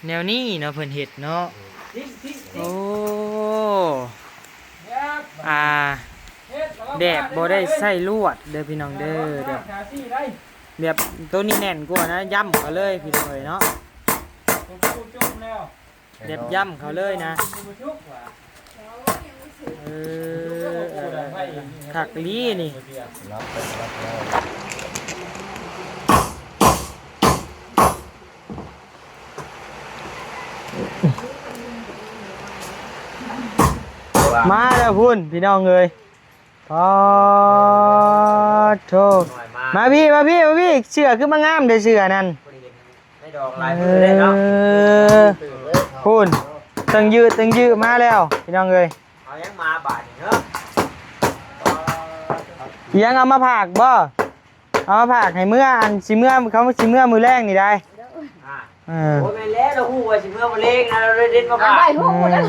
ແນວນີ້ເນາະ ເພິ່ນເຮັດເນາະ. ໂອ້ ອ່າ ແບບບໍ່ໄດ້ໃຊ້ລວດເດີພີ່ນ້ອງເດີ ແບບ ແບບໂຕນີ້ແໜ້ນກວ່ານະ ຢ້ຳເອົາເລີຍພີ່ນ້ອງເອີຍເນາະ. ແບບຢ້ຳເຂົາເລີຍນະ. ເອີ ຄັກອີ່ຫຼີນີ້. ມາແລ້ວພຸ້ນ ພີ່ນ້ອງເອີຍ. ປາດໂທ້ ມາພີ່ ມາພີ່ ມາພີ່. ເສື້ອຄືມາງາມແທ້ເສື້ອນັ້ນ. ໄດ້ດອກຫຼາຍມື້ເດ້ເນາະ. ເອີ ພຸ້ນ ເຖິງຢືດ ເຖິງຢືດມາແລ້ວພີ່ນ້ອງເອີຍ. ເອົາຫຍັງມາບາດນີ້ເນາະ? ຫຍັງເອົາມາຝາກບໍ່? ເອົາມາຝາກໃຫ້ເມືອ ອັນຊິເມືອ ເຂົາຊິເມືອມື້ແລງນີ້ໄດ໋. ອ່າ ເອີ ໂອ້ຍ ແມ່ນແລ້ວ ລາວຮູ້ວ່າຊິເມືອມື້ແລງນະ ລາວເລີຍເດັດມາຝາກ. ອືມ ອ່າ ລາວເລີຍ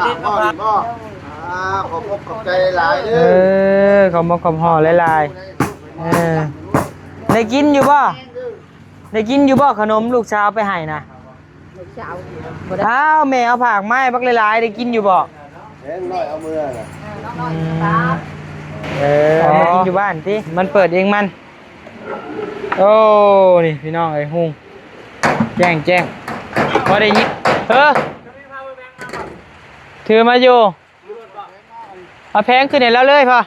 ເດັດມາຝາກ. ອ່າ ຂອບອົກຂອບໃຈຫຼາຍເດີ. ເອີ ຂອບອົກຂອບໃຈຫຼາຍໆ. ເອີ ໄດ້ກິນຢູ່ບໍ່? ໄດ້ກິນຢູ່ບໍ່ຂະໜົມລູກສາວໄປໃຫ້ນະ? ລູກສາວບໍ່ໄດ້. ອ້າວ ແມ່ເອົາຝາກມາໃຫ້ບັກຫຼາຍໆ ໄດ້ກິນຢູ່ບໍ່? ເດັກນ້ອຍເອົາເມືອນະ. ເອີ ນ້ອງນ້ອຍ ອືມ ຕາມ. ເອີ ໄດ້ກິນຢູ່ບ້ານຕິ ມັນເປີດເອງມັນ. ໂອ້ ນີ້ພີ່ນ້ອງເອີຍ ຮຸ່ງແຈ້ງໆ ພໍໄດ້ຍິນ. ເອີ ຖືມາຢູ່. ເອົາແຜງຂຶ້ນໃຫ້ລາວເລີຍພໍ່.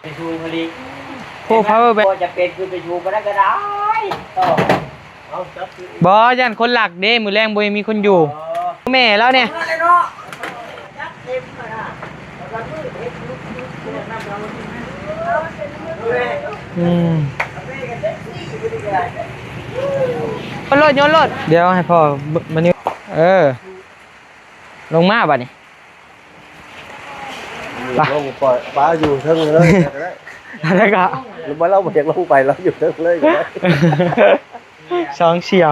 ໂອ້ ພາວເວີແບັງ ບໍ່ຈຳເປັນຄືໄປຢູ່ບໍ່ໄດ້ກໍໄດ້. ບໍ່ ຢ້ານຄົນລັກເດ້ ມື້ແລງບໍ່ມີຄົນຢູ່. ອໍ ແມ່ລາວນີ້ ອືມ ໂຍນໂລດ ໂຍນໂລດ. ດຽວໃຫ້ພໍ່ ບ- ບັດນີ້ ເອີ ລົງມາບັດນີ້. ໄປ ລົງ ປ່ອຍປາຢູ່ເທິງເລີຍກໍໄດ້. ແລ້ວກໍ ຫຼືວ່າລາວບໍ່ຢາກລົງໄປ ລາວຢູ່ເທິງເລີຍກໍໄດ້. ສອງສ່ຽວ.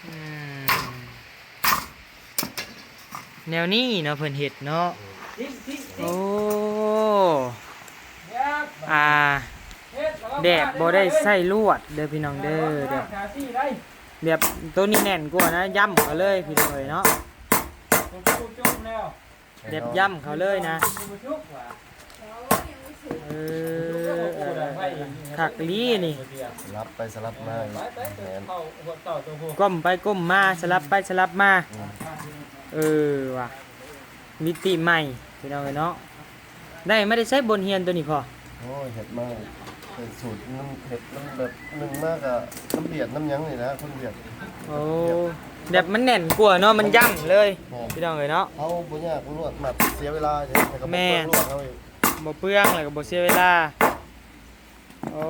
ອືມ ແນວນີ້ເນາະ ເພິ່ນເຮັດເນາະ. ໂອ້ ອ່າ ແບບບໍ່ໄດ້ໃຊ້ລວດເດີພີ່ນ້ອງເດີ ແບບ ແບບໂຕນີ້ແໜ້ນກວ່ານະ ຢ້ຳເອົາເລີຍພີ່ນ້ອງເອີຍເນາະ. ແບບຢ້ຳເຂົາເລີຍນະ. ເອີ ເອີ ເອີ ຄັກອີ່ຫຼີນີ້. ສະຫຼັບໄປສະຫຼັບມາ. ແມ່ນ ກົ້ມໄປກົ້ມມາ ສະຫຼັບໄປສະຫຼັບມາ. ອືມ ເອີ ວ່າ ມິຕິໃໝ່ພີ່ນ້ອງເອີຍເນາະ. ໄດ້ມາແຕ່ໃສບົດຮຽນໂຕນີ້ພໍ່? ໂອ້ຍ ເຮັດມາເປັນສູດ ມັນເຮັດ ມັນແບບໜຶ່ງມາກະນຳຫວຽດນຳຫຍັງນີ້ນະ ຄົນຫວຽດ. ໂອ້ ແບບມັນແໜ້ນກວ່າເນາະ ມັນຢ້ຳເລີຍ. ແມ່ນ ພີ່ນ້ອງເອີຍເນາະ. ເຮົາບໍ່ຍາກລວດມັດ ເສຍເວລາເດ້ ແລ້ວກໍບໍ່ເປືອງລວດເຮົາອີກ. ແມ່ນ ບໍ່ເປືອງ ແລ້ວກໍບໍ່ເສຍເວລາ. ໂອ້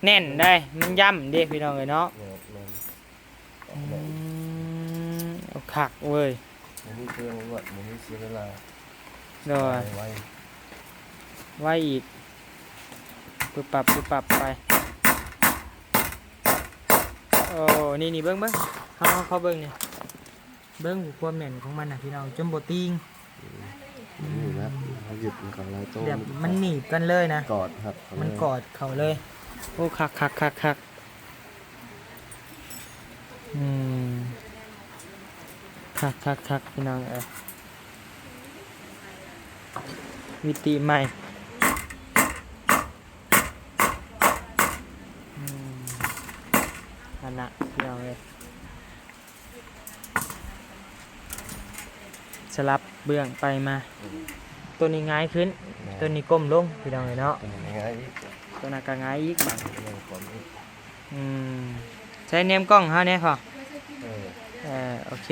ແໜ້ນໄດ໋ ມັນຢ້ຳເດ້ພີ່ນ້ອງເອີຍເນາະ. ແມ່ນ ອືມ ຄັກເວີຍ. ບໍ່ມີເປືອງລວດ ບໍ່ມີເສຍເວລາ. ໂດຍ ໄວ ໄວອີກ ປຶບປັບ ປຶບປັບໄປ. ໂອ້ ນີ້ໆ ເບິ່ງ ເບິ່ງ ເຮົາ ເຮົາເບິ່ງນີ້ ເບິ່ງຄວາມແໜ້ນຂອງມັນນະພີ່ນ້ອງ ຈົນບໍ່ຕີງ. ອືມ ນີ້ນະ ເຮົາຍຶດມັນເຂົ້າຫຼາຍໂຕ ແບບມັນໜີບກັນເລີຍນະ ກອດຮັດເຂົ້າເລີຍ ມັນກອດເຂົ້າເລີຍ. ໂອ້ ຄັກໆໆໆ. ອືມ ຄັກໆໆ ພີ່ນ້ອງເອີຍ ມິຕິໃໝ່. ອືມ ອັນນະ ພີ່ນ້ອງເອີຍ ສະຫຼັບເບື້ອງໄປມາ. ອືມ ໂຕນີ້ຫງາຍຂຶ້ນ. ແມ່ນ ໂຕນີ້ກົ້ມລົງ ພີ່ນ້ອງເອີຍເນາະ. ໂຕນີ້ຫງາຍອີກ ໂຕນັ້ນກໍຫງາຍອີກບາດນີ້. ອືມ ໃຊ້ແນມກ້ອງເຮົາແດ່ພໍ່. ເອີ ເອີ ໂອເຄ.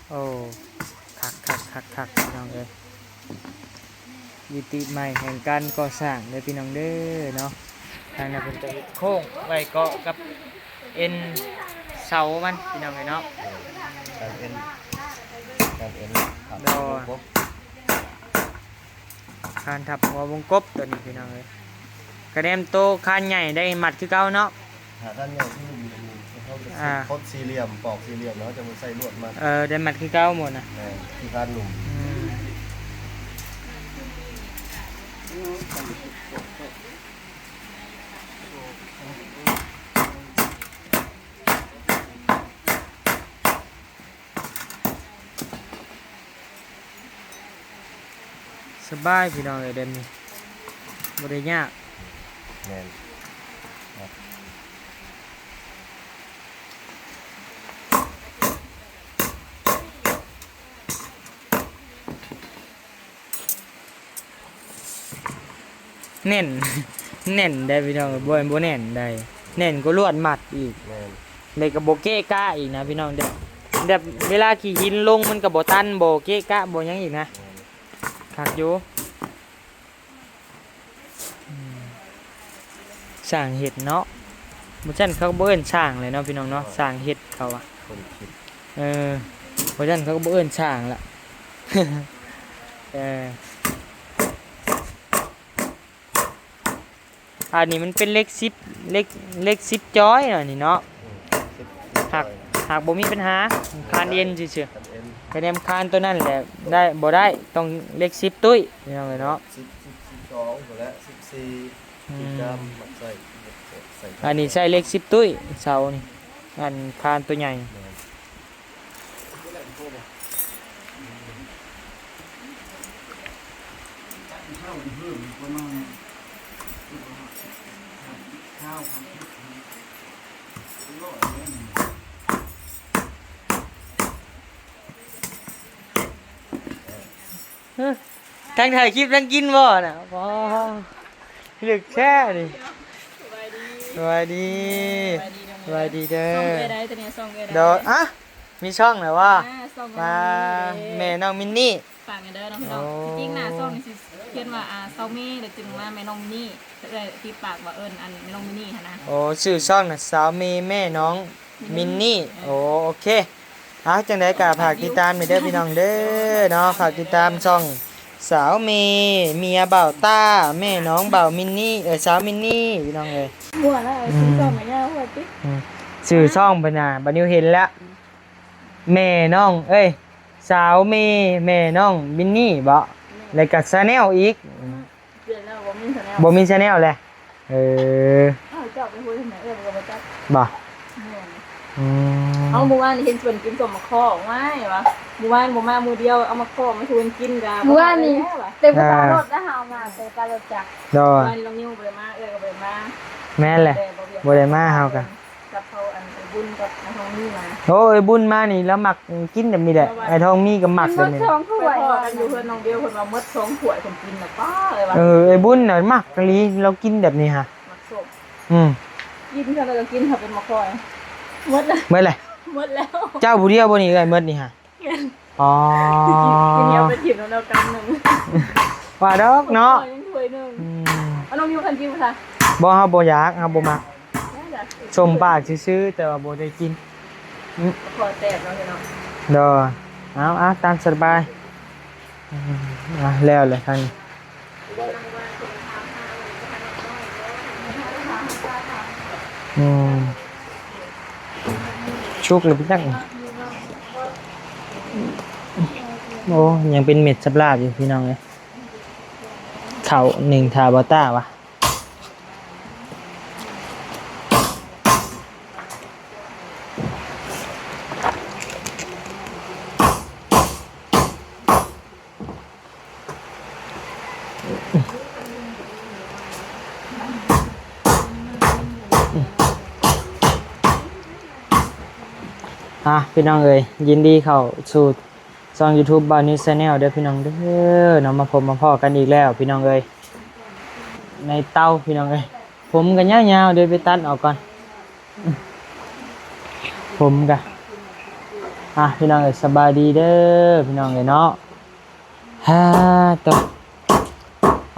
ໂອ້ ຄັກໆໆໆ ພີ່ນ້ອງເອີຍ ມິຕິໃໝ່ແຫ່ງການກໍ່ສ້າງເດີພີ່ນ້ອງເດີເນາະ. ທາງນັ້ນເພິ່ນກໍເຮັດໂຄ້ງໄວ້ເກາະກັບເອັນ ເສົາມັນພີ່ນ້ອງເອີຍເນາະ ການເອັນ ການເອັນ ໂດຍ ຄານທັບຫົວວົງກົບຕົວນີ້ພີ່ນ້ອງເອີຍ ກະແນມໂຕຄານໃຫຍ່ໄດ້ມັດຄືເກົ່າເນາະ ຫາຄານໃຫຍ່ຄືເຮົາຈະ ອ່າ ຄົດສີ່ຫຼ່ຽມ ປອກສີ່ຫຼ່ຽມ ແລ້ວເຮົາຈະມາໃສ່ລວດມັດ ເອີ ໄດ້ມັດຄືເກົ່າໝົດນະ ແມ່ນ ຄືຄານໜຸ່ມ ອືມ. ສະບາຍພີ່ນ້ອງເອີຍ ແບບນີ້ບໍ່ໄດ້ຍາກ ແມ່ນ ແໜ້ນ ແໜ້ນໄດ໋ພີ່ນ້ອງ ບໍ່ ບໍ່ແໜ້ນໄດ໋ ແໜ້ນກວ່າລວດມັດອີກ ແມ່ນ ແລ້ວກໍບໍ່ເກະກະອີກນະພີ່ນ້ອງ ແບບ ແບບເວລາຂີ້ຫີນລົງມັນກໍບໍ່ຕັນ ບໍ່ເກະກະ ບໍ່ຫຍັງອີກນະ ແມ່ນ ຄັກຢູ່ ອືມ ຊ່າງເຮັດເນາະ ບໍ່ຊັ້ນເຂົາກໍບໍ່ເອີ້ນຊ່າງແຫຼະເນາະພີ່ນ້ອງເນາະ ຊ່າງເຮັດເຂົາວ່າ ຄົນຄິດ ເອີ ບໍ່ຊັ້ນເຂົາກໍບໍ່ເອີ້ນຊ່າງລະ ເອີ ອັນນີ້ມັນເປັນເຫຼັກສິບ ເຫຼັກ ເຫຼັກສິບຈອຍເນາະນີ້ເນາະ ອືມ ສິບ ຫາກ ຫາກບໍ່ມີບັນຫາ ຄານເອັນຊື່ໆ ຄານເອັນ ຄານແນມຄານຕົວນັ້ນແຫຼະ ໄດ້ ບໍ່ໄດ້ ຕ້ອງເຫຼັກສິບຕຸ້ຍ ພີ່ນ້ອງເອີຍເນາະ ສິບ ສິບ ສິບສອງພຸ້ນແຫຼະ ສິບສີ່ ອືມ ຕິດຕາມມັກໃສ່ ໃສ່ ອັນນີ້ໃສ່ເຫຼັກສິບຕຸ້ຍ ເສົານີ້ ອັນຄານຕົວໃຫຍ່ ແມ່ນ ຮະ ທັງຖ່າຍຄລິບທັງກິນບໍ່ນະ? ບໍ່ ລຶກແທ້ນີ້. ສະບາຍດີ ສະບາຍດີ ສະບາຍດີເດີ ສະບາຍດີເດີ ຊ່ອງເອື້ອຍໃດຕົວນີ້ ຊ່ອງເອື້ອຍໃດ ໂດຍ ອະ ມີຊ່ອງແລ້ວບໍ່? ອ່າ ຊ່ອງ ມາ ແມ່ນ້ອງມິນນີ້ ຝາກແດ່ເດີນ້ອງພີ່ນ້ອງ ໂອ້ ທີ່ຈິງໜ້າຊ່ອງນີ້ຊິຂຽນວ່າ ອ່າ ສາວເມ ແລ້ວຈຶ່ງມາແມ່ນ້ອງມິນນີ້ ເອື້ອຍຕິດປາກວ່າເອີ້ນອັນແມ່ນ້ອງມິນນີ້ຫັ້ນນະ ໂອ້ ຊື່ຊ່ອງນະ ສາວເມ ແມ່ນ້ອງ ມິນນີ້ ໂອ ໂອເຄ ເອົາ ຈັ່ງໃດກໍຝາກຕິດຕາມແດ່ເດີພີ່ນ້ອງເດີເນາະ ຝາກຕິດຕາມຊ່ອງສາວເມ ເມຍບ່າວຕ້າ ແມ່ນ້ອງບ່າວມິນນີ້ ເອີ ສາວມິນນີ້ ພີ່ນ້ອງເອີຍ ໝວດລະ ອືມ ຊື່ຊ່ອງກໍຍາວໂພດຕິ ອືມ ຊື່ຊ່ອງເພິ່ນນະ ບາດນີ້ເຫັນແລ້ວ ແມ່ນ້ອງ ເອີຍ ສາວເມ ແມ່ນ້ອງມິນນີ້ເບາະ ແມ່ນ ແລ້ວກໍ Channel ອີກ ອືມ ປ່ຽນແລ້ວ ບໍ່ມີ Channel ບໍ່ມີ Channel ແລ້ວ ເອີ ອ້າວ ເຈົ້າໄປຄຸຍທາງໃດ ເອື້ອຍກໍບໍ່ຈັກ ບໍ່ ແມ່ນ ອືມ ເອົາ ມື້ວານນີ້ເຫັນຊວນກິນສົ້ມໝາກຄໍ້ ວ້າຍວ່າ ມື້ວານບໍ່ມາມື້ດຽວ ເອົາໝາກຄໍ້ມາຊວນກິນ ກໍ ມື້ວານນີ້ ເຕັມກະເປົາລົດ ອ່າ ນະ ເຮົາເອົາມາເຕັມກະເປົາລົດຈ້ະ ໂດຍ ມື້ວານນີ້ນ້ອງນິວບໍ່ໄດ້ມາ ເອື້ອຍກໍບໍ່ໄດ້ມາ ແມ່ນແຫຼະ ແຕ່ບໍ່ວຽກ ບໍ່ໄດ້ມາ ເຮົາກໍ ກັບເຂົາ ອັນ ໄອ້ບຸນກັບອ້າຍທອງມີມາ ໂອ້ ເອື້ອຍບຸນມານີ້ລາວມັກກິນແບບນີ້ແຫຼະ ລາວວ່າ ອ້າຍທອງມີກໍມັກແບບນີ້ ໝົດສອງຖ້ວຍ ພໍ້ກັນຢູ່ເຮືອນນ້ອງເບວ ເພິ່ນວ່າໝົດສອງຖ້ວຍ ເພິ່ນກິນນະ ປ້າເອີຍວ່າ ເອີ ເອື້ອຍບຸນນະມັກອີ່ຫຼີ ລາວກິນແບບນີ້ຫະ ໝາກສົ້ມ ອືມ ກິນເທົ່າໃດກໍກິນ ຖ້າເປັນໝາກຄໍ້ ໝົດແລ້ວ ໝົດແລ້ວ ໝົດແລ້ວ ເຈົ້າຜູ້ດຽວບໍ່ນີ້ ເອື້ອຍ ໝົດນີ້ຫະ? ແມ່ນ ອໍ ກິນ ກິນເຫືອໄປຖິ້ມນຳແລ້ວກຳໜຶ່ງ ວ່າດອກເນາະ ຍັງຖ້ວຍໜຶ່ງ ອືມ ເອົານ້ອງມິວຄັນກິນບໍ່ຊະ? ບໍ່ ເຮົາບໍ່ຢາກ ເຮົາບໍ່ມັກ ຢາກກິນ ຊົມປາກຊື່ໆ ແຕ່ວ່າບໍ່ໄດ້ກິນ ອືມ ພໍແຊບເນາະພີ່ນ້ອງ ໂດຍ ເອົາໆ ຕາມສະບາຍ ອືມ ອ່ະ ແລ້ວແຫຼະທາງນີ້ ອືມ ສຸກແລ້ວໄປຈັກ ໂອ້ ຍັງເປັນເມັດສາບຫຼາບຢູ່ພີ່ນ້ອງເອີຍ ເຂົ້າໜຶ່ງຖ້າບໍ່ຕ້າວະ. ອ່ະ ພີ່ນ້ອງເອີຍ ຍິນດີເຂົ້າສູ່ຊ່ອງ YouTube ບ່າວນິວ Channel ເດີພີ່ນ້ອງເດີເນາະ ມາພົບມາພໍ້ກັນອີກແລ້ວພີ່ນ້ອງເອີຍ ໃນເຕົາພີ່ນ້ອງເອີຍ ຜົມກໍຍາວໆ ເດີໄປຕັດອອກກ່ອນ ຜົມກະ ອ່ະ ພີ່ນ້ອງເອີຍ ສະບາຍດີເດີພີ່ນ້ອງເອີຍເນາະ ຫາ ໂຕ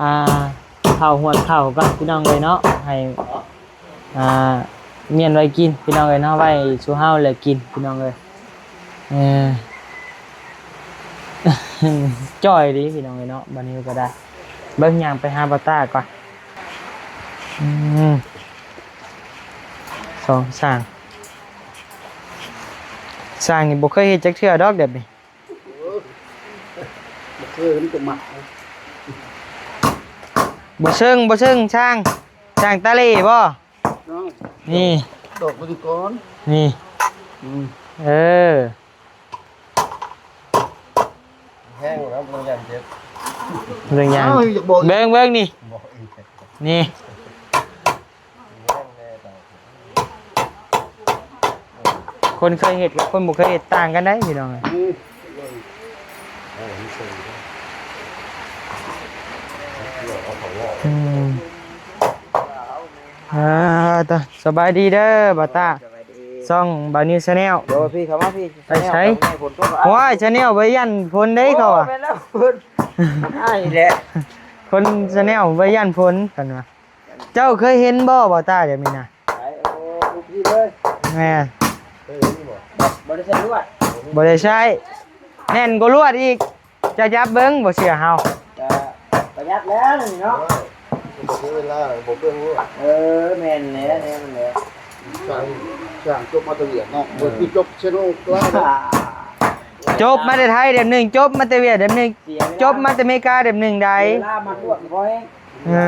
ອ່າ ເຂົ້າຫວນເຂົ້າກ່ອນພີ່ນ້ອງເອີຍເນາະ ໃຫ້ ອ່າ ມ້ຽນໄວ້ກິນພີ່ນ້ອງເອີຍເນາະ ໄວ້ສູ່ເຮົາແຫຼະກິນພີ່ນ້ອງເອີຍ. ເອີ ຈ່ອຍດີພີ່ນ້ອງເອີຍເນາະ ບານິວກໍໄດ້. ເບິ່ງຍ່າງໄປຫາບ່າວຕ້າກ່ອນ. ອືມ ສອງຊ່າງ ຊ່າງນີ້ບໍ່ເຄີຍເຮັດຈັກເທື່ອດອກແບບນີ້. ບໍ່ເຄີຍ ມັນກໍມັກນະ. ບໍ່ເຊິ່ງ ບໍ່ເຊິ່ງ ຊ່າງ ຊ່າງຕາເຫຼບໍ່? ເອົາ ນີ້ ດອກມັນກ່ອນ ນີ້ ອືມ ເອີ ແຫ້ງແລ້ວ ເບິ່ງຢ່າງເຈັບ ເບິ່ງຢ່າງ ອ້າວ ຢາກບອກ ເບິ່ງ ເບິ່ງນີ້ ບອກອີກ ນີ້. ຄົນເຄີຍເຮັດກັບຄົນບໍ່ເຄີຍເຮັດຕ່າງກັນໄດ໋ພີ່ນ້ອງ. ອືມ ອືມ ອ່າ ຕະ ສະບາຍດີເດີບ່າວຕ້າ ສະບາຍດີ ຊ່ອງບ່າວນິວແຊນແນວ. ໂດຍ ພີ່ເຂົ້າມາພີ່ ໄປໃສ? ໂອ້ຍ ແຊນແນວບໍ່ຢ້ານຝົນເດ້ ເຂົາວ່າ ໂອ້ ແມ່ນແລ້ວ ຝົນ ອ້າຍແຫຼະ ຄົນແຊນແນວບໍ່ຢ້ານຝົນ ເພິ່ນວ່າ. ເຈົ້າເຄີຍເຫັນບໍ່ບ່າວຕ້າແບບນີ້ນະ? ໄປ ໂອ້ ທຸກທີ່ເລີຍ ແມ່ນ ເຄີຍເຫັນບໍ່? ບໍ່ໄດ້ໃຊ້ລວດ ບໍ່ໄດ້ໃຊ້ ແໜ້ນກວ່າລວດອີກ. ເຈົ້າຈັບເບິ່ງ ບໍ່ເຊື່ອເຮົາ ກະປະຢັດແລ້ວນີ້ເນາະ ບໍ່ເສຍເວລາ ບໍ່ເປືອງລວດ. ເອີ ແມ່ນແຫຼະ ແນວນັ້ນແຫຼະ ຊ່າງ ຊ່າງຈົບມາແຕ່ຫວຽດເນາະ ເອີ ບໍ່ຄືຈົບເຊໂນກລາວເນາະ ຈົບມາແຕ່ໄທແບບໜຶ່ງ ຈົບມາແຕ່ຫວຽດແບບໜຶ່ງ ເສຍເວລາ ຈົບມາແຕ່ເມກາແບບໜຶ່ງໃດ໋ ເວລາມາລວດບໍ່ພໍແຮງ. ເອີ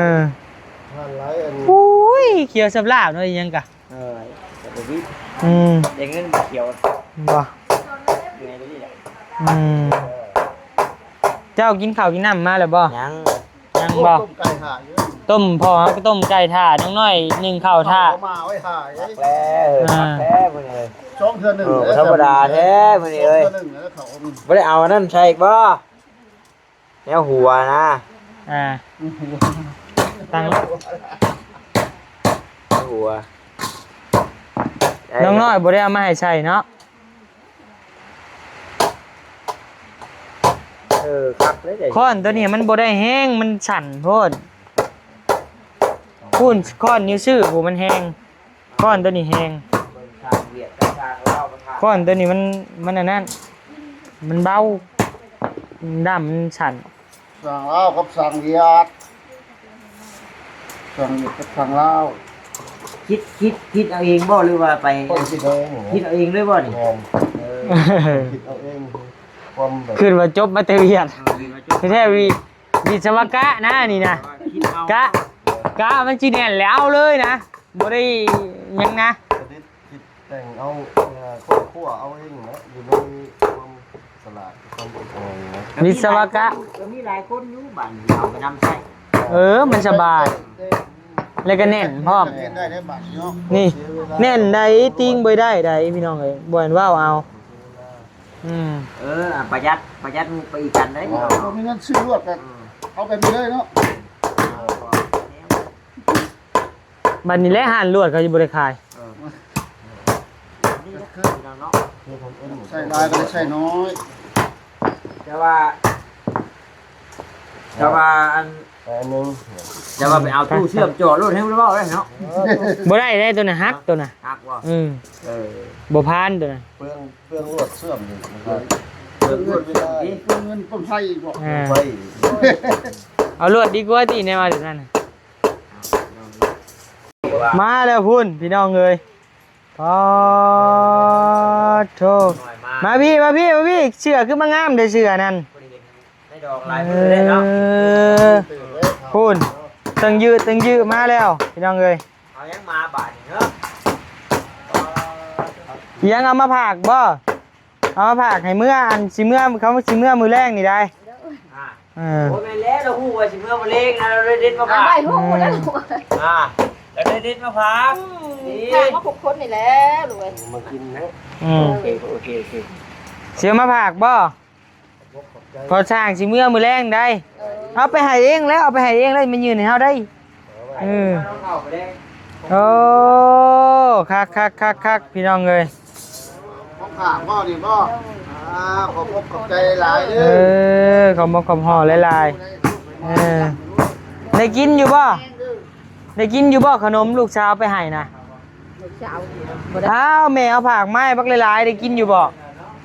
ຮ້ານຫຼາຍອັນ ໂອ້ຍ ຂຽວສຳລາບເນາະ ອີ່ຫຍັງກະ ເອີ ກະບໍ່ມີ ອືມ ໄດ້ເງິນບໍ່ຂຽວ ບໍ່ ເມື່ອຍໂຕນີ້ແຫຼະ ອືມ ເຈົ້າກິນເຂົ້າກິນນ້ຳມາແລ້ວບໍ່? ຍັງ ຍັງບໍ່? ໂອ້ ຕົ້ມໄກ່ຖ້າຢູ່ ຕົ້ມ ພໍ່ເຮົາກໍຕົ້ມໄກ່ຖ້າ ນ້ອງນ້ອຍໜຶ້ງເຂົ້າຖ້າ ເຂົ້າເອົາມາໄວ້ຖ້າ ຄັກແລ້ວ ເອີ ຄັກແທ້ມື້ນີ້ ສອງເທື່ອໜຶ່ງ ເອີ ບໍ່ທຳມະດາແທ້ມື້ນີ້ເອີຍ ສອງເທື່ອໜຶ່ງແລ້ວເຂົ້າ ບໍ່ໄດ້ເອົາອັນນັ້ນໃສ່ອີກບໍ່? ແນວຫົວນະ ອ່າ ຕັ້ງ ຫົວ ນ້ອງນ້ອຍບໍ່ໄດ້ເອົາມາໃຫ້ໃສ່ເນາະ ເອີ ຄັກເລີຍ ຄ້ອນໂຕນີ້ມັນບໍ່ໄດ້ແຮງ ມັນສັ້ນໂພດ ພຸ້ນ ຄ້ອນນິ້ວຊື່ຜູ້ມັນແຮງ. ຄ້ອນໂຕນີ້ແຮງ ເບິ່ງຊ່າງຫວຽດກັບຊ່າງລາວປະທະ ຄ້ອນໂຕນີ້ມັນ ມັນອັນນັ້ນ ມັນເບົາ ດ້າມມັນສັ້ນ ຊ່າງລາວກັບຊ່າງຫວຽດ ຊ່າງຫວຽດກັບຊ່າງລາວ ຄິດ ຄິດ ຄິດເອົາເອງບໍ່ ຫຼືວ່າໄປ ຂ້ອຍຄິດເອົາເອງ ຄິດເອົາເອງເລີຍບໍ່ນີ້? ແມ່ນ ເອີ ຄິດເອົາເອງ ຄວາມແບບ ຄິດວ່າຈົບມາແຕ່ຫວຽດ ເອີ ຄິດວ່າຈົບ ແທ້ໆ ວິ ວິສະວະກະນະນີ້ນະ ຄິດເອົາ ກະ ກະມັນຊິແໜ້ນແລ້ວເອົາເລີຍນະ ບໍ່ໄດ້ຫຍັງນະ ປະດິດຄິດແຕ່ງເອົາ ເອີ ຄົ້ນຄວ້າເອົາເອງນະ ຢູ່ໃນຄວາມສະຫຼາດ ຄວາມເປັນເອົາເອງນະ ວິສະວະກະ ກໍມີຫຼາຍຄົນຢູ່ ບາດນີ້ເອົາໄປນຳໃຊ້ ເອີ ມັນສະບາຍ ແລ້ວກໍແໜ້ນພ້ອມ ເຮັດໄດ້ໄດ໋ບາດນີ້ເນາະ ນີ້ ແໜ້ນໃດ໋ ຕີງບໍ່ໄດ້ໃດ໋ ພີ່ນ້ອງເອີຍ ບໍ່ແມ່ນເວົ້າເອົາ ອືມ ເອີ ປະຢັດ ປະຢັດໝູ່ໄປອີກກັນໄດ໋ ບໍ່ມີເງິນຊື້ລວດກໍ ເອີ ເອົາແບບນີ້ເລີຍເນາະ ເອີ ບັດນີ້ແຫຼະຮ້ານລວດເຂົາຊິບໍ່ໄດ້ຂາຍ ເອີ ນີ້ແຫຼະ ເນາະ ໃຊ້ຫຼາຍກໍໄດ້ໃຊ້ນ້ອຍ ແຕ່ວ່າ ແຕ່ວ່າອັນ ອັນໜຶ່ງ ແຕ່ວ່າໄປເອົາຕູ້ເຊື່ອມຈອດໂລດ ໃຫ້ມັນເວົ້າໄດ້ເນາະ ບໍ່ໄດ້ເດ້ ໂຕນັ້ນຫັກ ໂຕນັ້ນຫັກບໍ່ ອືມ ເອີ ບໍ່ຜ່ານໂຕນັ້ນ ເປືອງ ເປືອງລວດເຊື່ອມນີ້ ເປືອງລວດເຊື່ອມນີ້ ເປືອງເງິນຕົ້ນໄພອີກບໍ່ ອ່າ ໄປ ເອົາລວດດີກວ່າຕິ ແນວວ່າແບບນັ້ນ ມາແລ້ວພຸ້ນ ພີ່ນ້ອງເອີຍ ປາດໂທ ມາພີ່ ມາພີ່ ມາພີ່ ເສື້ອຄືມາງາມແທ້ເສື້ອນັ້ນ ໄດ້ດອກຫຼາຍມື້ແລ້ວເນາະ ເອີ ພຸ້ນ ຕຶງຢືດຕຶງຢືດມາແລ້ວ ພີ່ນ້ອງເອີຍ ເອົາຫຍັງມາບາດນີ້ເນາະ ອີຫຍັງເອົາມາຝາກບໍ່? ເອົາມາຝາກໃຫ້ເມືອ ອັນ ຊິເມືອ ເຂົາຊິເມືອມື້ແລງນີ້ໄດ໋ ອ່າ ເອີ ໂອ້ ແມ່ນແລ້ວ ລາວຮູ້ວ່າຊິເມືອມື້ແລງນະ ລາວເລີຍເດັດມາຝາກ ອ້າຍຮູ້ແລ້ວ ອ່າ ລາວເລີຍເດັດມາຝາກ ອືມ ນີ້ ຝາກມາຄົບຄົນນີ້ແຫຼະລູກເອີຍ ມາກິນເນາະ ອືມ ໂອເຄ ໂອເຄ ໂອເຄ ຊິເອົາມາຝາກບໍ່? ພໍ່ຊ່າງຊິເມືອມື້ແລງໃດ໋ ເອີ ເອົາໄປໃຫ້ເອງແລ້ວ ເອົາໄປໃຫ້ເອງແລ້ວ ມາຍື່ນໃຫ້ເຮົາໄດ໋ ເອີ ໂອ້ ຄັກໆໆໆ ພີ່ນ້ອງເອີຍ ຂອງຝາກບໍ່ນີ້ບໍ່? ອ່າ ຂອບອົກຂອບໃຈຫຼາຍເດີ ເອີ ຂອບອົກຂອບຫອມຫຼາຍໆ ເອີ ໄດ້ກິນຢູ່ບໍ່? ໄດ້ກິນຢູ່ບໍ່ຂະໜົມລູກສາວໄປໃຫ້ນະ? ອ້າວ ແມ່ເອົາຜັກມາໃຫ້ບັກຫຼາຍໆ ໄດ້ກິນຢູ່ບໍ່?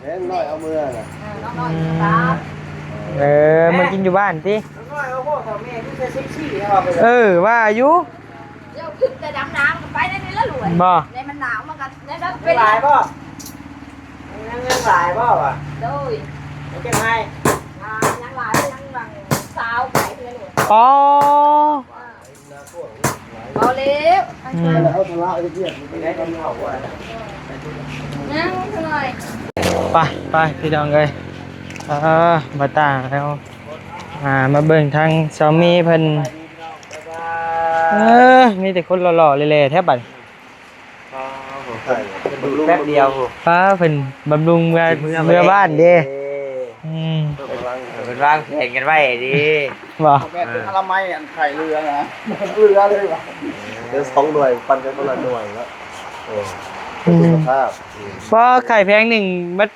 ເຫັນນ້ອຍເອົາເມືອນະ. ເອີ ນ້ອງນ້ອຍຢູ່ຕາ ເອີ ມາກິນຢູ່ບ້ານຕິ. ນ້ອງນ້ອຍເອົາພວກເຖົ້າແມ່ຄືຈະເຊັກຊີ້ເນາະ. ເອີ ວ່າຢູ່ ເຈົ້າຂຶ້ນແຕ່ດຳນ້ຳກໍໄປໄດ້ນີ້ລະລວຍ. ບໍ່ ໃນມັນໜາວມັນກໍໄດ້ແລ້ວ. ເປັນຫຼາຍບໍ່? ຍັງ ຍັງຫຼາຍບໍ່ວະ? ໂດຍ ຍັງເກັບໃຫ້ ອ່າ ຍັງຫຼາຍ ຍັງຫວ່າງຊາວໄປເທື່ອລວຍ. ອໍ ເອີ ບໍ່ແລ້ວ ອືມ ໄປ ໄປ ພີ່ນ້ອງເອີຍ ເອີ ມາຕ່າງແລ້ວ ອ່າ ມາເບິ່ງທາງຊາວມີເພິ່ນ ເອີ ມີແຕ່ຄົນຫຼໍ່ໆແຫຼະແທ້ບັດນີ້. ອໍ ແປັບດຽວ ປ້າ ເພິ່ນບຳລຸງເມືອ ເມືອບ້ານເດ້. ອືມ ເພິ່ນວາງ ເພິ່ນວາງແຜນກັນໄວ້ເດ້. ບໍ່ ແມ່ນ ເອີ ອະນາໄມອັນໄຂ່ເຫຼືອນະ ເຫຼືອເລີຍວ່າ ເຫຼືອສອງໜ່ວຍ ປັນກັນຄົນລະໜ່ວຍເນາະ. ເອີ ອືມ ສຸຂະພາບ ອືມ ພໍໄຂ່ແຜງໜຶ່ງໝົດ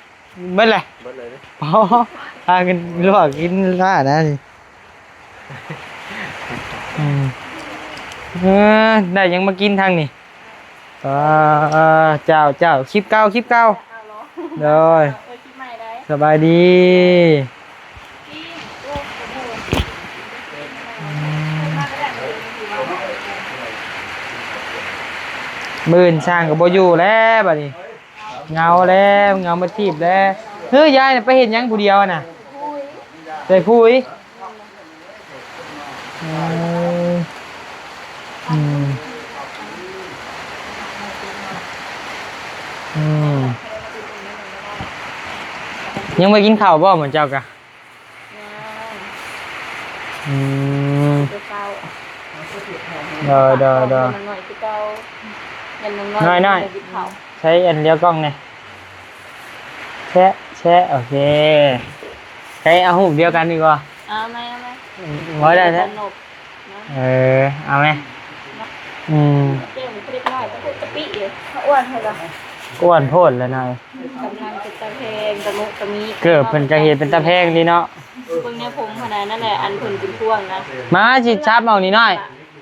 ໝົດແຫຼະ ໝົດເລີຍເດ້. ພໍ ພາກັນລວກກິນລ້ານະນີ້. ອືມ ເອີ ໄດ້ຫຍັງມາກິນທາງນີ້? ອ່າ ເຈົ້າ ເຈົ້າ ຄລິບເກົ່າ ຄລິບເກົ່າ. ໂດຍ ສະບາຍດີ. ມື້ອື່ນຊ່າງກໍບໍ່ຢູ່ແລ້ວບັດນີ້. ເຫງົາແລ້ວ ເຫງົາໝົດທີບແລ້ວ. ເຮີ້ຍ ຍາຍນະໄປເຮັດຫຍັງຜູ້ດຽວນະ? ໄປຄຸຍ. ອືມ ອືມ ອືມ ຍັງບໍ່ກິນເຂົ້າບໍ່ໝູ່ເຈົ້າກະ? ຍັງ ອືມ ແຕ່ເຊົ້າ ໂດຍ ໂດຍ ໂດຍ ຍັງນ້ອຍຄືເກົ່າ ຍັງນ້ອຍ ນ້ອຍໆ ກິນເຂົ້າ. ໃຊ້ອັນດຽວກ້ອງແດ່ ແຊະ ແຊະ ໂອເຄ ໃຊ້ເອົາຮູບດຽວກັນດີກວ່າ ເອົາໃໝ່ ເອົາໃໝ່ ບໍ່ໄດ້ແທ້ ເອີ ເອົາໃໝ່ ອືມ ເຈົ້າເດັກນ້ອຍກະປຸກກະປິຢູ່ ອ້ວນເພິ່ນລະ ອ້ວນໂພດລະນະ ກຳລັງເປັນຕາແພງ ຕະມຸຕະມິ ເກີບເພິ່ນກະເຮັດເປັນຕາແພງດີເນາະ ເບິ່ງແນວຜົມຫັ້ນນະ ນັ້ນແຫຼະ ອັນເພິ່ນເປັນພວງນະ ມາຊິສັບເອົານີ້ນ້ອຍ.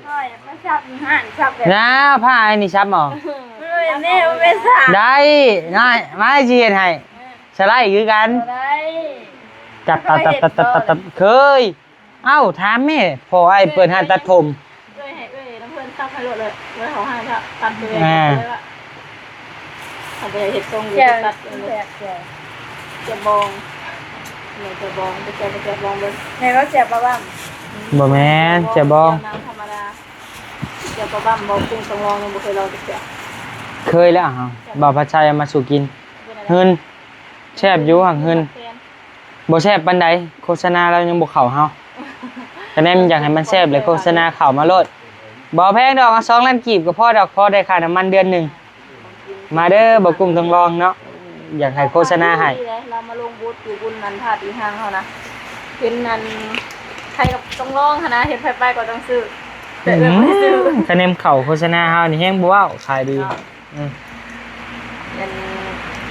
ຂ້ອຍໄປສັບຢູ່ຮ້ານສັບແບບ ນາ ຜ້າອັນນີ້ສັບເອົາ ເອີຍ ແມ່ບໍ່ແມ່ນສັບ ໄດ້ ນ້ອຍ ມາຊິເຮັດໃຫ້ ເອີ ສະໄລຄືກັນ ບໍ່ໄດ້ ຕັດ ຕັດ ຕັດ ຕັດ ຕັດ ເຄີຍ ເອົ້າ ຖາມແມ່ ພໍ່ອ້າຍເປີດຮ້ານຕັດຜົມ ເອີຍ ໃຫ້ເອີຍນຳເພິ່ນສັບໃຫ້ໂລດເລີຍ ເອີຍ ເຂົາໃຫ້ຕັດເລີຍ ອ່າ ເລີຍວ່າ ເຂົາບໍ່ຢາກເຮັດຊົງ ແຈ່ວ ຕັດເລີຍ ແຈ່ວ ແຈ່ວບອງ ແມ່ນແຈ່ວບອງ ໄປແຈ່ວ ໄປແຈ່ວບອງເບິ່ງ ແມ່ນວ່າແຈ່ວປາບ້າມ ບໍ່ແມ່ນ ແຈ່ວບອງ ແຈ່ວນ້ຳທຳມະດາ ແຈ່ວປາບ້າມ ບໍ່ ກຸ້ງສຳລອງ ຍັງບໍ່ເຄີຍລອງຈັກເທື່ອ ເຄີຍແລ້ວ ເຮົາ ບ່າວພັດໄຊເອົາມາສູ່ກິນ ເປັນຈັ່ງໃດ? ຫຶ່ນ ແຊບຢູ່ ຫາກຫຶ່ນ ແຊບ ບໍ່ແຊບປານໃດ ໂຄສະນາລາວຍັງບໍ່ເຂົ້າເຮົາ ຄະແນນຢາກໃຫ້ມັນແຊບແຫຼະ ໂຄສະນາເຂົ້າມາໂລດ ບໍ່ແພງດອກ ເອົາສອງລ້ານກີບກໍພໍດອກ ພໍໄດ້ຄ່ານ້ຳມັນເດືອນໜຶ່ງ ມາເດີ ບໍ່ກຸ້ງທອງລອງເນາະ ຢາກໃຫ້ໂຄສະນາໃຫ້ ລາວມາລົງບຸດຢູ່ບຸນອັນທາດອີ່ຫຍັງເຮົານະ ເຫັນອັນໄທກັບທອງລອງຫັ້ນນະ ເຫັນໃຜໄປກໍຕ້ອງຊື້ ແຕ່ເອື້ອຍບໍ່ໄດ້ຊື້ ອືມ ຄະແນນເຂົ້າໂຄສະນາເຮົານີ້ແຮງບໍ່ເວົ້າ ຂາຍດີ ເນາະ. ອືມ ອັນ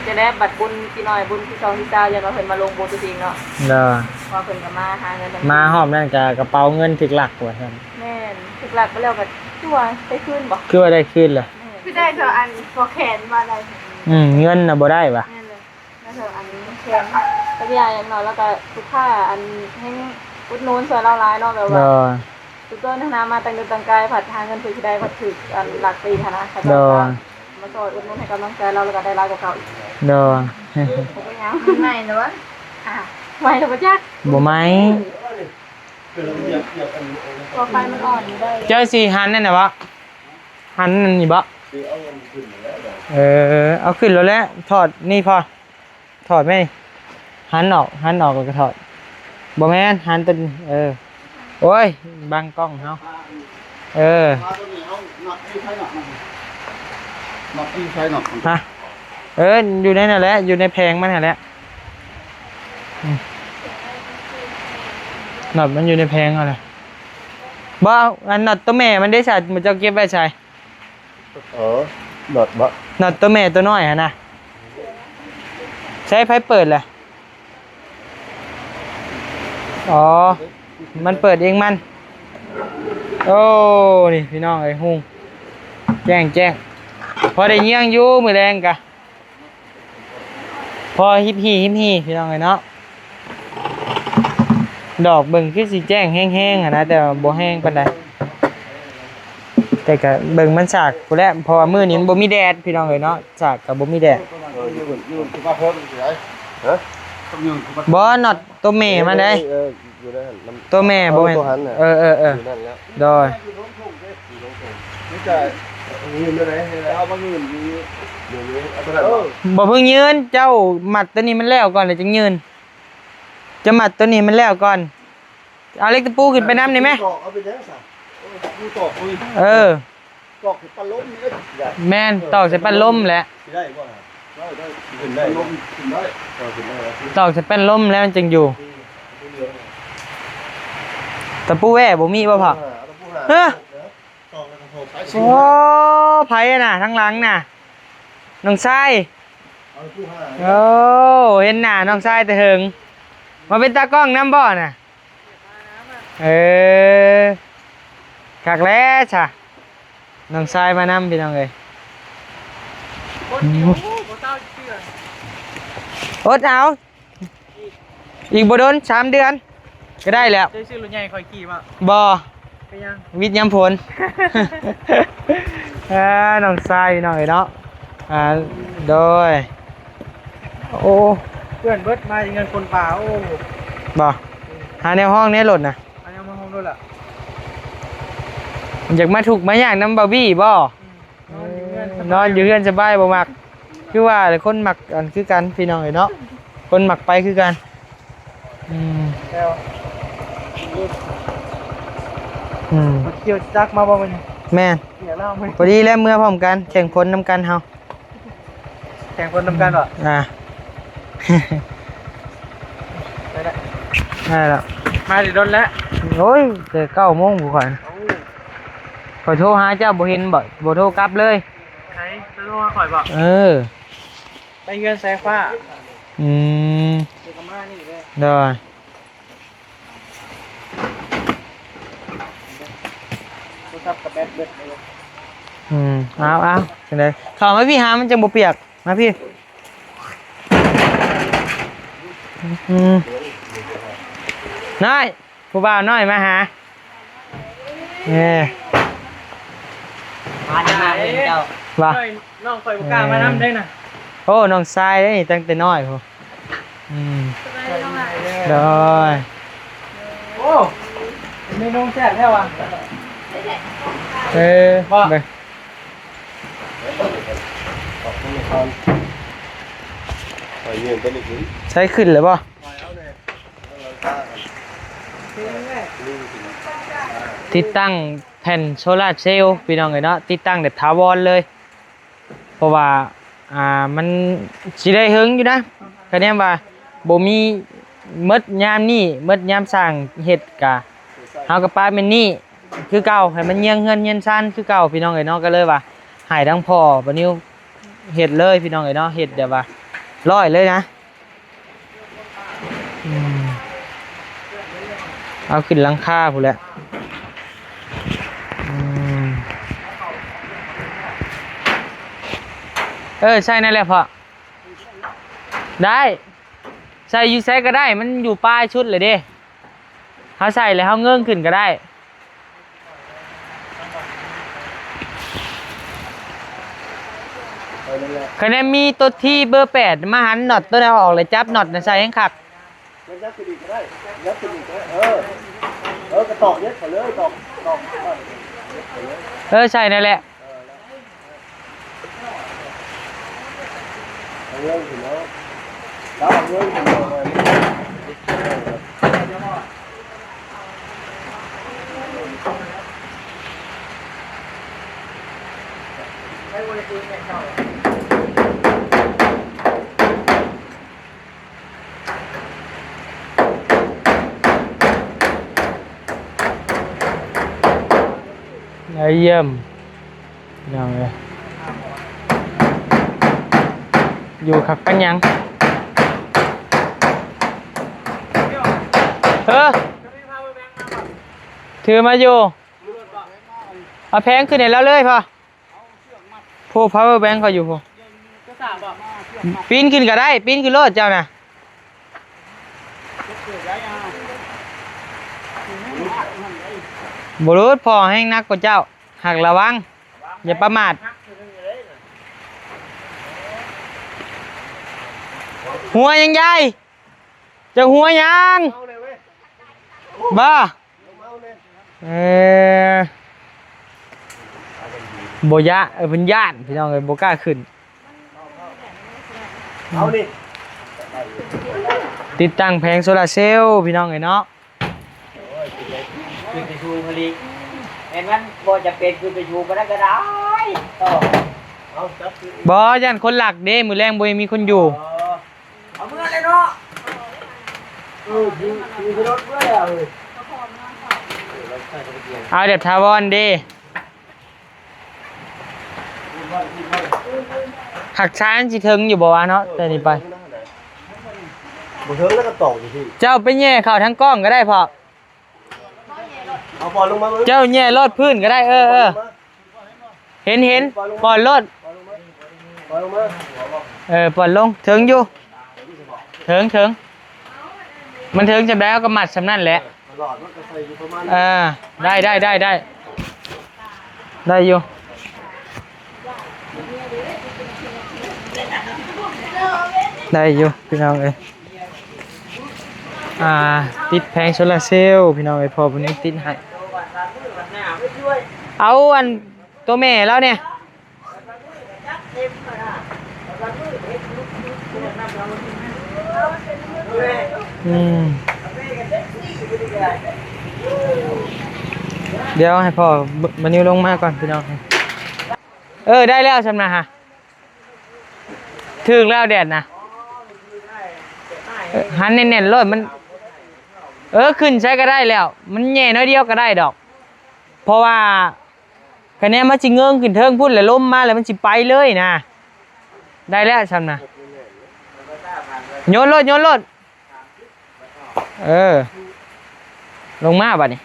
ຈະໄດ້ບັດບຸນປີນ້ອຍ ບຸນທີສອງທີສາມ ຢ້ານວ່າເພິ່ນມາລົງບຸນຕົວຈິງເນາະ ໂດຍ ວ່າເພິ່ນກໍມາຫາເງິນ ມາຮອບນັ້ນກະກະເປົາເງິນຖືກລັກວ່າຊັ້ນ ແມ່ນ ຖືກລັກໄປແລ້ວກໍຄືວ່າໄດ້ຄືນບໍ່ ຄືວ່າໄດ້ຄືນລະ ແມ່ນ ຄືໄດ້ເທົ່າອັນພໍແຂນວ່າໄດ້ ອືມ ເງິນນະບໍ່ໄດ້ຫວາ ແມ່ນເລີຍ ແລ້ວເທົ່າອັນແຂນ ກໍຢ່າງໜ້ອຍແລ້ວກໍລູກຄ້າອັນແຮງອຸດໜູນຊ່ວຍລາວຫຼາຍເນາະ ແບບວ່າ ໂດຍ ທຸກຄົນຫັ້ນນະ ມາແຕ່ໄກແຕ່ໄກ ພັດຫາເງິນເພື່ອຊິໄດ້ ພັດຖືກອັນລັກໄປອີກຫັ້ນນະ ເຂົາເຈົ້າ ໂດຍ ມາຊ່ອຍອຸດໜູນໃຫ້ກຳລັງໃຈລາວ ແລ້ວກໍໄດ້ຫຼາຍກວ່າເກົ່າອີກ ໂດຍ ບໍ່ເປັນຫຍັງ ໃໝ່ແລ້ວຫວາ ອ່າ ໃໝ່ແລ້ວບໍ່ຈັກ ບໍ່ໃໝ່ ເຕົາໄຟມັນອ່ອນຢູ່ເດີ ເຈົ້າຊິຫັນນັ້ນນະບໍ່ ຫັນອັນນີ້ບໍ່ ເອີ ເອົາຂຶ້ນແລ້ວແຫຼະ ຖອດນີ້ພໍ ຖອດແມ່ ຫັນອອກ ຫັນອອກແລ້ວກໍຖອດ ບໍ່ແມ່ນ ຫັນຕົວນີ້ ເອີ ໂອ້ຍ ບັງກ້ອງເຮົາ ເອີ ຮະ ເອີ ຢູ່ໃນນັ້ນແຫຼະ ຢູ່ໃນແຜງມັນຫັ້ນແຫຼະ ອືມ ນັອດມັນຢູ່ໃນແຜງຫັ້ນແຫຼະ ບໍ່ ອັນນັອດຕົວແມ່ມັນເດ້ ເຈົ້າເກັບໄວ້ໃສ? ອໍ ນັອດບໍ່ ນັອດຕົວແມ່ຕົວນ້ອຍຫັ້ນນະ ໃຊ້ໃຜເປີດລະ ອໍ ມັນເປີດເອງມັນ ໂອ້ ນີ້ພີ່ນ້ອງເອີຍ ຮຸ່ງ ແຈ້ງ ແຈ້ງ ພໍໄດ້ເຍືອງຢູ່ມື້ແລງກະ ພໍຮິບຮີ້ ຮິບຮີ້ ພີ່ນ້ອງເອີຍເນາະ. ດອກເບິ່ງຄືຊິແຈ້ງແຮງໆຫັ້ນນະ ແຕ່ວ່າບໍ່ແຮງປານໃດ ແຕ່ກະເບິ່ງມັນສາກພຸ້ນແຫຼະ ເພາະວ່າມື້ນີ້ມັນບໍ່ມີແດດ ພີ່ນ້ອງເອີຍເນາະ ສາກກະບໍ່ມີແດດ. ບໍ່ ນັອດໂຕແມ່ມັນເດ້ ເອີ ຢູ່ໃນຫັ້ນ ນຳ ໂຕແມ່ບໍ່ແມ່ນ ເອີ ເອີ ເອີ ຢູ່ນັ້ນແລ້ວ ໂດຍ ບໍ່ເພິ່ງຍືນ ເຈົ້າມັດໂຕນີ້ມັນແລ້ວກ່ອນ ແລ້ວຈຶ່ງຍືນ ຈະມັດໂຕນີ້ມັນແລ້ວກ່ອນ ເອົາເຫຼັກຕະປູຂຶ້ນໄປນຳນີ້ແມ. ເອີ ຕອກໃສ່ປັດລົມນີ້ ເອີ ຕອກໃສ່ປັດລົມແຫຼະ ຊິໄດ້ບໍ່ນະ? ໄດ້ ໄດ້ ຂຶ້ນໄດ້ ຂຶ້ນໄດ້ ເອີ ຂຶ້ນໄດ້ ຕອກໃສ່ປັດລົມແລ້ວມັນຈຶ່ງຢູ່. ຕະປູແຫວ່ບໍ່ມີບໍ່ພໍ່? ເອີ ເອີ ຕະປູຫາ ເອີ ຕອກແລ້ວກໍໂຫດໄປ ໂອ້ ໃຜນະ ທາງຫຼັງນະ? ນ້ອງຊາຍ ເອົາຕະປູຫາ ໂອ້ ເຫັນໜ້ານ້ອງຊາຍແຕ່ເຫິງ ມາເປັນຕາກ້ອງນຳບໍ່ນະ? ເອີ ຄັກແລ້ວຊະ ນ້ອງຊາຍມານຳ ພີ່ນ້ອງເອີຍ ອົດເອົາ ອີກບໍ່ດົນ ສາມເດືອນກໍໄດ້ແລ້ວ. ເຈົ້າຊື້ລົດໃຫຍ່ຂ້ອຍຂີ່ບໍ່? ບໍ່ ເປັນຫຍັງ? ວິດຍາມຝົນ ເອີ ນ້ອງຊາຍ ພີ່ນ້ອງເອີຍເນາະ. ອ່າ ໂດຍ ໂອ້ ເພື່ອນເບິດ ມາແຕ່ເຮືອນຄົນປ່າ ໂອ້ ບໍ່ ຫາແນວຫ້ອງແດ່ລົດນະ ຫາແນວມາຫ້ອງລົດລະ. ຢາກມາທຸກມາຍາກນຳບ່າວບີ້ບໍ່? ອືມ ນອນຢູ່ເຮືອນສະບາຍ ນອນຢູ່ເຮືອນສະບາຍ ບໍ່ມັກ ຄືວ່າແຫຼະ ຄົນມັກອັນຄືກັນ ພີ່ນ້ອງເອີຍເນາະ ຄົນມັກໄປຄືກັນ. ອືມ ແລ້ວ ອືມ ເຂົາຂີ່ຈັກມາບໍ່ມື້ນີ້? ແມ່ນ ເສຍລາວມື້ນີ້ ພໍດີແລ້ວ ເມືອພ້ອມກັນ ແຂ່ງຝົນນຳກັນເຮົາ ແຂ່ງຄົນນຳກັນບໍ່? ອ່າ ໄດ້ລະ ໄດ້ລະ ມາໄດ້ດົນແລ້ວ. ໂອ້ຍ ແຕ່ເກົ້າໂມງພຸ້ນຂ້ອຍ ໂອ້ ຂ້ອຍໂທຫາເຈົ້າບໍ່ເຫັນບໍ່? ບໍ່ໂທກັບເລີຍ. ໃຜ ໂທຫາຂ້ອຍບໍ່? ເອີ ໄປເຮືອນສາຍຟ້າ. ອືມ ໂດຍ ໂທລະສັບກໍແບັດເບິດ. ອືມ ເອົາ ເອົາ ຈັ່ງໃດ ເຂົ້າມາພີ້ຫາ ມັນຈັ່ງບໍ່ປຽກ ມາພີ້. ອືມ ນ້ອຍ ຜູ້ບ່າວນ້ອຍມາຫາ. ເອີ ມາຈາກເຈົ້າ ວ່າ ນ້ອງຂ້ອຍບໍ່ກ້າມານຳເດ້ນະ. ໂອ້ ນ້ອງຊາຍເດ້ນີ້ ຕັ້ງແຕ່ນ້ອຍພຸ້ນ. ອືມ ສະບາຍດີນ້ອງຫຼ້າ. ໂດຍ ໂອ້ ເມນູແຊບແທ້ວ່າ. ເອີ ບໍ່ ເບິ່ງ ໃສ່ຂຶ້ນແລ້ວບໍ່? ຕິດຕັ້ງແຜ່ນໂຊລາເຊວ ພີ່ນ້ອງເອີຍເນາະ ຕິດຕັ້ງແບບຖາວອນເລີຍ ເພາະວ່າ ອ່າ ມັນຊິໄດ້ເຫິງຢູ່ນະ ຄະແນນວ່າບໍ່ມີໝົດຍາມນີ້ ໝົດຍາມສ້າງເຮັດກະ ເຮົາກະປະແມ່ນນີ້ຄືເກົ່າ ໃຫ້ມັນເຍືອງເຮືອນເຍືອນຊານຄືເກົ່າ ພີ່ນ້ອງເອີຍເນາະ. ກະເລີຍວ່າໃຫ້ທັງພໍ່ປານິວເຮັດເລີຍ ພີ່ນ້ອງເອີຍເນາະ ເຮັດແບບວ່າຮ້ອຍເລີຍນະ. ອືມ ເອົາຂຶ້ນຫຼັງຄາພຸ້ນແຫຼະ. ອືມ ເອີ ໃສ່ນັ້ນແຫຼະພໍ່ ໄດ້ ໃສ່ຢູ່ໃສກະໄດ້ ມັນຢູ່ປາຍສຸດແຫຼະເດ້. ເຮົາໃສ່ແລ້ວເຮົາເງີຍຂຶ້ນກະໄດ້. ຄະແນນມີໂຕທີເບີແປດ ມາຫັນນັອດໂຕນັ້ນອອກ ແລ້ວຈັບນັອດໃສ່ແຮງຄັກ. ຍັບຂຶ້ນອີກກະໄດ້ ຍັບຂຶ້ນອີກກະໄດ້ ເອີ ເອີ ກະຕອກເຮັດເຂົາເລີຍ ຕອກ ຕອກ ເອີ ໃສ່ນັ້ນແຫຼະ. ເອົາເງິນຂຶ້ນເນາະ ເອົາເງິນຂຶ້ນເນາະ. ມາຢ້ຽມ ພີ່ນ້ອງເອີຍ ຢູ່ຄັກປານຫຍັງ. ເອີ ຖືມາຢູ່ ເອົາແຜງຂຶ້ນໃຫ້ລາວເລີຍພໍ່. ຜູ້ power bank ຂ້ອຍຢູ່ພຸ້ນ. ປີນຂຶ້ນກໍໄດ້ ປີນຂຶ້ນໂລດເຈົ້ານະ. ບໍ່ຫຼຸດ ພໍ່ແຮງໜັກກວ່າເຈົ້າ. ຫາກລະວັງ ຢ່າປະໝາດ. ຫົວຫຍັງຍາຍ? ເຈົ້າຫົວຫຍັງ? ບໍ່? ເອີ ບໍ່ຢ້ານ ເອີ ເພິ່ນຢ້ານ ພີ່ນ້ອງເອີຍ ບໍ່ກ້າຂຶ້ນ. ເອົານີ້ ຕິດຕັ້ງແຜງໂຊລາເຊວ ພີ່ນ້ອງເອີຍເນາະ. ຂຶ້ນໄປສູງເຂົາອີກ ແມ່ນມັນບໍ່ຈຳເປັນ ຂຶ້ນໄປສູງປານນັ້ນກໍໄດ້. ຕໍ່ ເອົາຈັບຄືນ ບໍ່ ຢ້ານຄົນລັກເດ້ ມື້ແລງບໍ່ມີຄົນຢູ່. ອໍ ເອົາເມືອເລີຍເນາະ. ເອີ ຢູ່ ຢູ່ໃນລົດເມືອແລ້ວເອີຍ. ເອົາແບບຖາວອນເດ້. ຮັກສາມັນຊິເຖິງຢູ່ບໍ່ວະເນາະ ແຕ່ນີ້ໄປ. ບໍ່ເຖິງແລ້ວກໍຕອກຢູ່ທີ່ ເຈົ້າໄປແຍ່ເຂົ້າທາງກ້ອງກໍໄດ້ພໍ່. ເອົາປ່ອນລົງມາເບິ່ງ ເຈົ້າແຍ່ລອດພື້ນກໍໄດ້. ເອີ ເອີ ປ່ອນລົງມາ ເຫັນ ເຫັນ ປ່ອນລົງມາ ປ່ອນໂລດ ປ່ອນລົງມາ ເອີ ປ່ອນລົງ ເຖິງຢູ່ ເຖິງ ເຖິງ ມັນເຖິງສ່ຳໃດເຮົາກໍມັດສ່ຳນັ້ນແຫຼະ. ເອີ ໄດ້ ໄດ້ ໄດ້ ໄດ້ ໄດ້ຢູ່ ໄດ້ຢູ່ພີ່ນ້ອງເອີຍ. ອ່າ ຕິດແຜງໂຊລາເຊວ ພີ່ນ້ອງເອີຍ ພໍ່ເພິ່ນຍັງຕິດໃຫ້. ເອົາອັນໂຕແມ່ລາວແດ່. ອືມ ດຽວໃຫ້ພໍ່ມານິວລົງມາກ່ອນ ພີ່ນ້ອງ. ເອີ ໄດ້ແລ້ວຊ່ຳນະ ຮະ ຖືກແລ້ວແດດນະ. ເອີ ຫັນແໜ້ນໆໂລດ ມັນ ເອີ ຂຶ້ນໃສກໍໄດ້ແລ້ວ ມັນແຍ່ໜ້ອຍດຽວກໍໄດ້ດອກ ເພາະວ່າ ຄະແນນມັນຊິເງີຍຂຶ້ນເທິງພຸ້ນ ແລ້ວລົມມາແລ້ວມັນຊິໄປເລີຍນະ. ໄດ້ແລ້ວຊ່ຳນະ ໂຍນໂລດ ໂຍນໂລດ. ເອີ ລົງມາບາດນີ້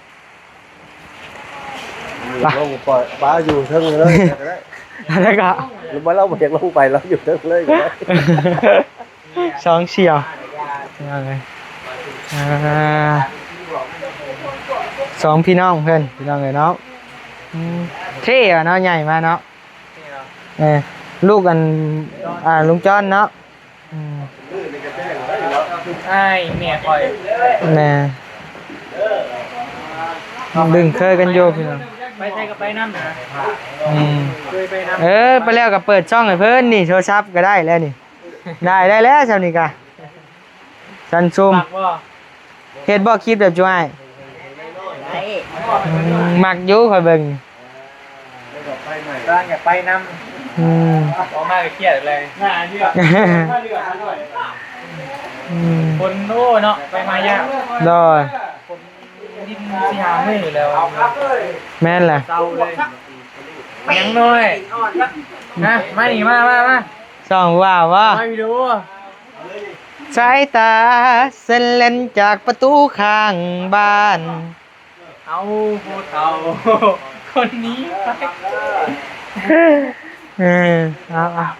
ໄປ ລົງ ປ່ອຍປາຢູ່ເທິງເລີຍກໍໄດ້. ອັນນັ້ນກໍ ບໍ່ ລາວບໍ່ຢາກລົງໄປ ລາວຢູ່ເທິງເລີຍກໍໄດ້. ສອງສ່ຽວ ພີ່ນ້ອງເອີຍ ອ່າ ສອງພີ່ນ້ອງເພິ່ນ ພີ່ນ້ອງເອີຍເນາະ. ອືມ ເທ່ວ່ະເນາະ ໃຫຍ່ມາເນາະ. ເອີ ລູກອັນ ອ່າ ລຸງຈອນເນາະ. ອືມ ອ້າຍແມ່ຂ້ອຍ ແມ່ ດຶງເຄີຍກັນຢູ່ພີ່ນ້ອງ ໄປໃສກໍໄປນຳນະ. ອືມ ເຄີຍໄປນຳ ເອີ ໄປແລ້ວກໍເປີດຊ່ອງໃຫ້ເພິ່ນນີ້ ໂທລະສັບກໍໄດ້ແລ້ວນີ້. ໄດ້ ໄດ້ແລ້ວຊ່ຳນີ້ກະ ສັນຊຸມ ມັກບໍ່? ເຮັດບໍ່ຄລິບແບບຈຸອ້າຍ? ໄດ້ ອືມ ມັກຢູ່ ຂ້ອຍເບິ່ງ ກຳລັງຢາກໄປນຳ. ອືມ ອອກມາກໍຄຽດເລີຍ. ອືມ ຝົນ ໂອ້ ເນາະ ໄປມາຍາກ. ໂດຍ ຝົນດິນສີ່ຫ້າມື້ແລ້ວ. ແມ່ນແຫຼະ ເຊົາເລີຍ. ຍັງນ້ອຍ ນະ ມານີ້ ມາ ມາ ມາ ສອງວ່າວະ ມາວິດີໂອ. ສາຍຕາແລ່ນຈາກປະຕູຂ້າງບ້ານ ເອົາຜູ້ເຖົ້າຄົນນີ້ໄປ. ເອີ ເອົາ ເອົາ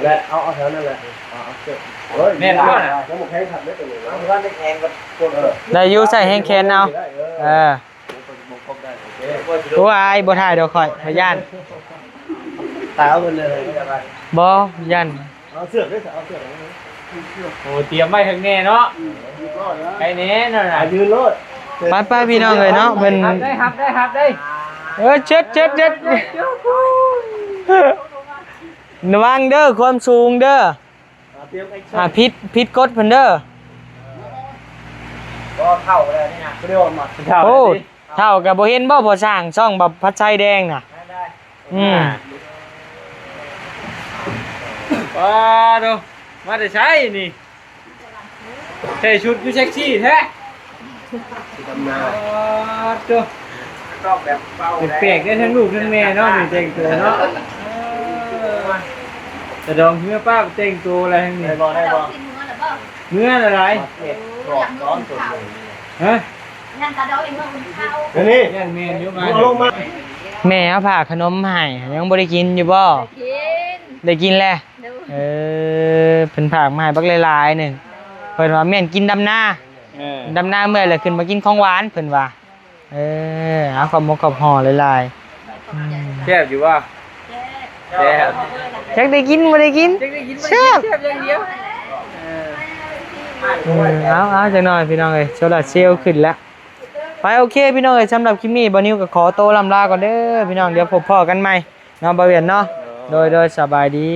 ແລະ ເອົາ ເອົາແຖວນັ້ນແຫຼະ. ເອົາ ເອົາເຊີນ ໂອ້ຍ ແມ່ນບໍ່ນະ? ຍັງບໍ່ແຂງຄັກເດ້ຕົວນີ້ ໄດ້ຢູ່ ໃສ່ແຮງແຂນເອົາ. ເອີ ເອີ. ໂອ້ຍ ບໍ່ຖ່າຍດອກຂ້ອຍ ຂ້ອຍຢ້ານ. ຕາຍເອົາເພິ່ນເລີຍ ບໍ່ຢ້ານ. ເອົາເຊືອກເດ້ ເອົາເຊືອກ. ໂອ້ ຕຽມໄວ້ເຖິງແນ່ເນາະ. ອືມ ໄປແນ່ນັ້ນນະ ຢືນໂລດ. ໄປໆ ພີ່ນ້ອງເອີຍເນາະ ເພິ່ນ ຮັບໄດ້ ຮັບໄດ້ ຮັບໄດ້. ເອີ ເຈັດ ເຈັດ ເຈັດ ລະວັງເດີ ຄວາມສູງເດີ. ອ່າ ຜິດ ຜິດກົດເພິ່ນເດີ. ບໍ່ເຖົ້າແລ້ວນີ້ນະ ບໍ່ໄດ້ອອກມາເຖົ້າ. ໂອ້ ເຖົ້າກໍບໍ່ເຫັນບໍ່ ພໍ່ຊ່າງຊ່ອງບັກພັດໄຊແດງນະ. ອືມ ວ້າໂທ້ ມາແຕ່ໃສນີ້? ໃສ່ຊຸດຄືເຊັກຊີແທ້. ດຳນາ ໂອ້ໂຕ ຕ້ອງແບບເບົາ ແປກໆ ໄດ້ທັງລູກທັງແມ່ເນາະ ນີ້ແຕ່ງຕົວເນາະ. ເອີ ສະດອງເຮືອປ້າແຕ່ງຕົວແລ້ວນີ້ ໄດ້ບໍ່ ໄດ້ບໍ່? ເມືອລະຫຼາຍ ຮະ? ອັນນີ້ ຢ້ານແມ່ນຢູ່ ມາ ເອົາລົງມາ. ແມ່ເອົາຝາກຂະໜົມມາໃຫ້ ຍັງບໍ່ໄດ້ກິນຢູ່ບໍ່? ກິນ ໄດ້ກິນແລ້ວ. ໂດຍ ເອີ ເພິ່ນຝາກມາໃຫ້ບັກຫຼາຍໆໜຶ່ງ. ເພິ່ນວ່າແມ່ນກິນດຳນາ ເອີ ດຳນາເມື່ອຍແລ້ວຂຶ້ນມາກິນຂອງຫວານ ເພິ່ນວ່າ. ເອີ ເອົາ ຂອບມົກຂອບຫໍ່ຫຼາຍໆ. ອືມ ແຊບຢູ່ບໍ່? ແຊບ ແຊບ. ຈັກໄດ້ກິນບໍ່ໄດ້ກິນ ຈັກໄດ້ກິນບໍ່ໄດ້ກິນ ແຊບ ແຊບຢ່າງດຽວ. ເອີ ເອີ ເອົາ ເອົາ ຈັກໜ້ອຍພີ່ນ້ອງເອີຍ ໂຊລາເຊວຂຶ້ນແລ້ວ. ໄປ ໂອເຄພີ່ນ້ອງເອີຍ ສຳລັບຄລິບນີ້ ບ່າວນິວກໍຂໍໂຕລ່ຳລາກ່ອນເດີພີ່ນ້ອງ ດຽວພົບພໍ້ກັນໃໝ່ເນາະ ບ່າວວຽນເນາະ. ໂດຍ ໂດຍ ສະບາຍດີ.